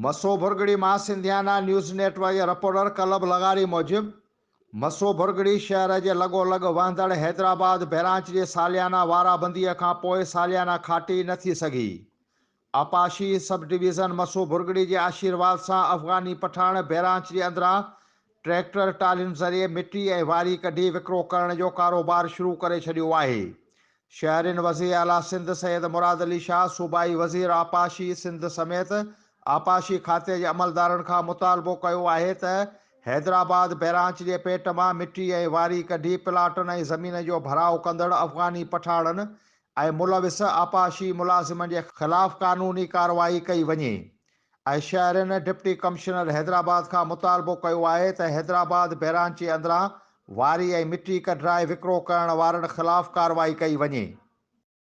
مسو ڀرڳڙي مان Sindhiana news net work جي reporter club لغاري موجب، مسو ڀرڳڙي شهر جي لڳو لڳ وهندڙ حيدرآباد بئرانچ جي ساليانا وارابنديء کان پوء ساليانا کاٽي نه ٿي سگهي. آبپاشي سب ڊويزن مسو ڀرڳڙي جي آشيرواد سان افغاني پٺاڻ بئرانچ جي اندران ٽريڪٽر ٽالهين ذريعي مٽي ۽ واري ڪڍي وڪرو ڪرڻ جو ڪاروبار شروع ڪري ڇڏيو آهي. شهرين وزيراعليٰ سنڌ سيد مراد علي شاهه، صوبائي وزير آبپاشي سنڌ سميت آبپاشي کاتي جي عملدارن کان مطالبو ڪيو آهي ته حيدرآباد بئرانچ جي پيٽ مان مٽي ۽ واري ڪڍي پلاٽن ۽ زمين جو ڀراء ڪندڙ افغاني پٺاڻن ۽ ملوث آبپاشي ملازمن جي خلاف قانوني ڪارروائي ڪئي وڃي ۽ شهرين ڊپٽي ڪمشنر حيدرآباد کان مطالبو ڪيو آهي ته حيدرآباد بئرانچي اندران واري ۽ مٽي ڪڍرائي وڪرو ڪرڻ وارن خلاف ڪارروائي ڪئي وڃي.